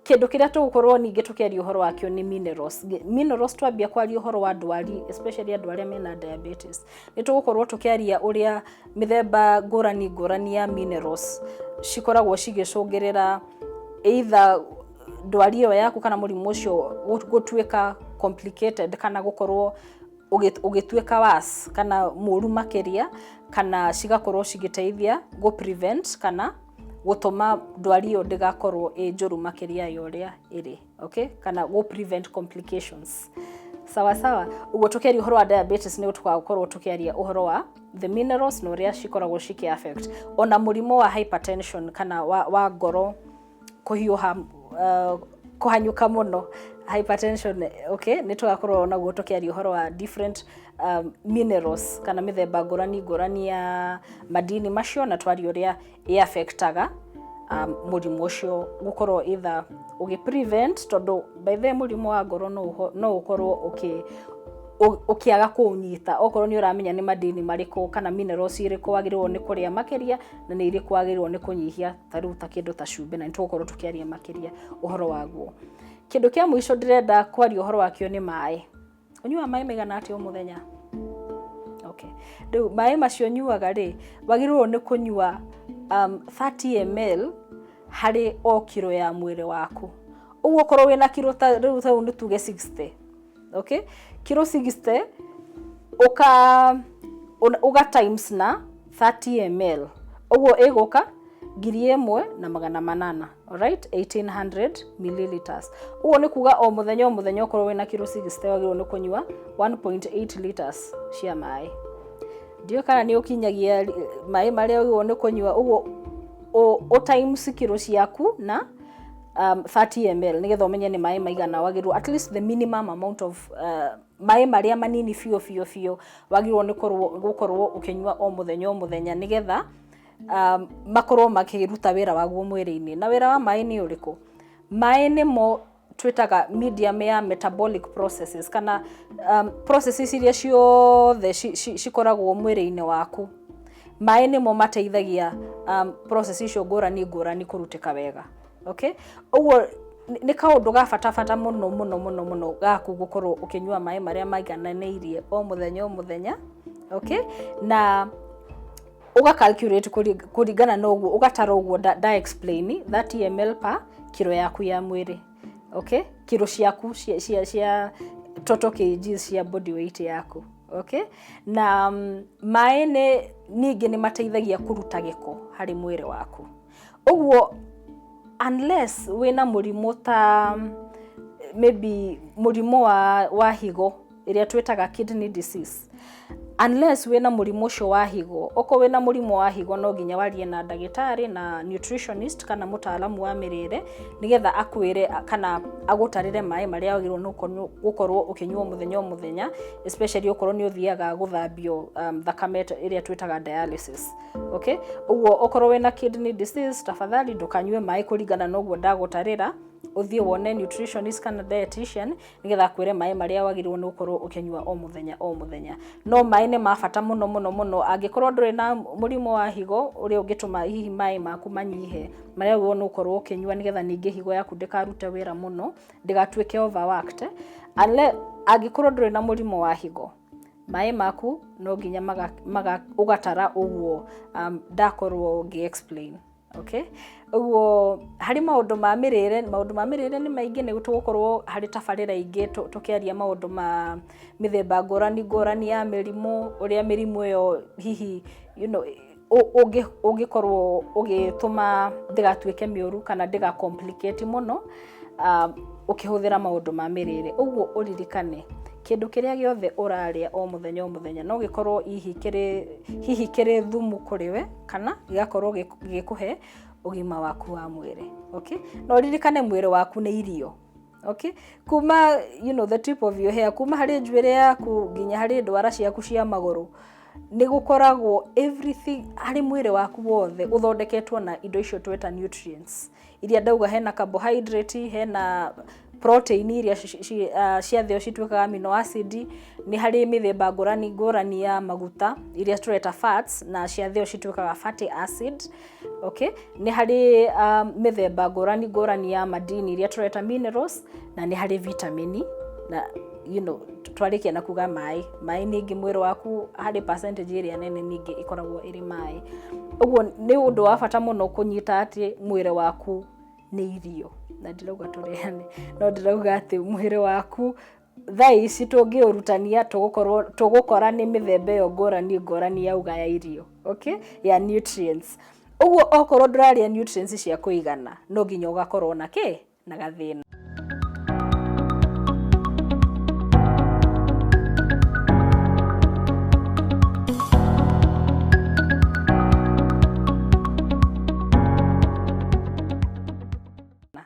Kĩndũ kĩrĩa tũgũkorwo ningĩ tũkĩaria ũhoro wakĩo nĩ minerals. Minerals, twambia kwaria ũhoro wa ndwari, especially andũ arĩa mena diabetes, nĩ tũgũkorwo tũkĩaria ũrĩa mĩthemba ngũrani ngũrani ya minerals cikoragwo cigĩcũngĩrĩra either ndwari ĩyo yaku kana mũrimũ ũcio gũtuĩka complicated, kana gũkorwo ũgĩtuĩka worse kana mũru makĩria, kana cigakorwo cigĩteithia gũ prevent kana gũtũma ndwari ĩyo ndĩgakorwo ĩ njũru makĩria ya ũrĩa ĩrĩ, okay? Kana gũ prevent complications, sawa sawa. Ũguo tũkĩaria ũhoro wa diabetes, nĩ tũgakorwo tũkĩaria ũhoro wa the minerals na ũrĩa cikoragwo cikĩ affect ona mũrimũ wa hypertension kana wa ngoro kũhiũha, kũhanyũka mũno, hypertension, okay? Nĩ tũgakorwo naguo tũkĩaria ũhoro wa different minerals kana mĩthemba ngũrani ngũrani ya madini macio, na twaria ũrĩa ĩ affectaga mũrimũ ũcio gũkorwo either ũgĩ prevent, tondũ by the way mũrimũ wa ngoro no ũkorwo ũkĩaga kũũnyita okorwo nĩ ũramenya nĩ madini marĩkũ kana minerals irĩkũ wagĩrĩirwo nĩ kũrĩa makĩria na nĩ irĩkũ wagĩrĩirwo nĩ kũnyihia, ta rĩu ta kĩndũ ta cumbĩ, na nĩ tũgũkorwo tũkĩaria makĩria ũhoro waguo. Kĩndũ kĩa mũico ndĩrenda kwaria ũhoro wakĩo nĩ maĩ. Ũnyuaga maĩ maigana atĩa o mũthenya? Okay, rĩu maĩ macio nyuaga rĩ, wagĩrĩirwo nĩ kũnyua 30 ml harĩ o kiro ya mwĩrĩ waku. Ũguo okorwo wĩna kiro ta rĩu nĩ tuge 60, okay, kiro 60 ũka times na 30 ml, ũguo ĩgũka 1800, alright, 1800 milliliters. Ũguo nĩ kuga o mũthenya o mũthenya, okorwo wĩna kiro 60, wagĩrĩirwo nĩ kũnyua 1.8 liters cia maĩ. Ndiũĩ kana nĩ ũkinyagia maĩ marĩa wagĩrĩirwo nĩ kũnyua. Ũguo ũ times kiro ciaku na 30 ml nĩgetha ũmenye nĩ maĩ maigana wagĩrĩirwo, at least the minimum amount of maĩ marĩa manini biũ biũ biũ wagĩrĩirwo nĩ gũkorwo ũkĩnyua o mũthenya o mũthenya, nĩgetha makorwo makĩruta wĩra waguo mwĩrĩ-inĩ. Na wĩra wa maĩ nĩ ũrĩkũ? Maĩ nĩmo twĩtaga medium ya metabolic processes kana processes iria ciothe cikoragwo mwĩrĩ-inĩ waku. Maĩ nĩmo mateithagia process icio ngũrani ngũrani kũrutĩka wega, okay? Ũguo nĩ kaũndũ ga bata bata mũno mũno mũno mũno gaku gũkorwo ũkĩnyua maĩ marĩa maigananĩirie o mũthenya o mũthenya, okay? Na ũga calculate kũringana na ũguo, ũgatara ũguo nda explain, 30 ml per kiro yaku ya mwĩrĩ, okay? Kiro ciaku cia total kgs cia body weight yaku, okay? Na maĩ nĩ ningĩ nĩ mateithagia kũruta gĩko harĩ mwĩrĩ waku. Ũguo unless wĩna mũrimũ ta maybe mũrimũ wa higo ĩrĩa twĩtaga kidney disease, unless wĩna mũrimũ ũcio wa higo, okorwo wĩna mũrimũ wa higo, no nginya warie na ndagĩtarĩ na nutritionist kana mũtaalamu wa mĩrĩre, nĩgetha akwĩre kana agũtarĩre maĩ marĩa wagĩrĩirwo nĩ gũkorwo ũkĩnyua mũthenya o mũthenya, especially okorwo nĩ ũthiaga gũthambio thakame ĩrĩa twĩtaga dialysis, okay? Ũguo okorwo wĩna kidney disease, tafadhali ndũkanyue maĩ kũringana na ũguo ndagũtarĩra. Ũthiĩ wone nutritionist kana dietitian nĩgetha akwĩre maĩ marĩa wagĩrĩirwo nĩ gũkorwo ũkĩnyua o mũthenya o mũthenya. No maĩ nĩ ma bata mũno mũno mũno. Angĩkorwo ndũrĩ na mũrimũ wa higo ũrĩa ũngĩtũma hihi maĩ maku manyihe marĩa wagĩrĩirwo nĩ gũkorwo ũkĩnyua, nĩgetha ningĩ higo yaku ndĩkarute wĩra mũno, ndĩgatuĩke overworked. Angĩkorwo ndũrĩ na mũrimũ wa higo, maĩ maku no nginya maga ũgatara ũguo ndakorwo ngĩ explain, okay? Ũguo harĩ maũndũ ma mĩrĩre, maũndũ ma mĩrĩre nĩ maingĩ. Nĩ tũgũkorwo harĩ tabarĩra ingĩ tũkĩaria maũndũ ma mĩthemba ngũrani ngũrani ya mĩrimũ, ũrĩa mĩrimũ ĩyo hihi ũngĩkorwo ũgĩtũma ndĩgatuĩke mĩũru kana ndĩga complicate mũno ũkĩhũthĩra maũndũ ma mĩrĩre. Ũguo ũririkane, kĩndũ kĩrĩa gĩothe ũrarĩa o mũthenya o mũthenya no gĩkorwo hihi kĩrĩ thumu kũrĩ we kana gĩgakorwo gĩgĩkũhe ũgima waku wa mwĩrĩ, okay? Na ũririkane mwĩrĩ waku nĩ irio, okay? Kuma the tip of your hair, kuma harĩ njuĩrĩ yaku nginya harĩ ndwara ciaku cia magũrũ, nĩ gũkoragwo everything harĩ mwĩrĩ waku wothe ũthondeketwo na indo icio tweta nutrients iria ndauga. Hena carbohydrate, hena Protein iria ciathĩo cituĩkaga amino acid. Nĩ harĩ mĩthemba ngũrani ngũrani ya maguta iria tũreta fats, na ciathĩo cituĩkaga fatty acid, okay? Nĩ harĩ mĩthemba ngũrani ngũrani ya madini iria tũreta minerals, na nĩ harĩ vitamini. Na twarĩkia na kuga maĩ, maĩ ningĩ mwĩrĩ waku harĩ percentage ĩrĩa nene ningĩ ĩkoragwo ĩrĩ maĩ. Ũguo nĩ ũndũ wa bata mũno kũnyita atĩ mwĩrĩ waku nĩ irio, na ndirauga tũrĩane, no ndĩrauga atĩ mwĩrĩ waku thaa ici tũngĩũrutania tũgũkorwo tũgũkora nĩ mĩthemba ĩyo ngũrani ngũrani yauga ya irio, okay, ya nutrients. Ũguo okorwo ndũrarĩa nutrients cia kũigana, no nginya ũgakorwo na kĩ na gathĩna.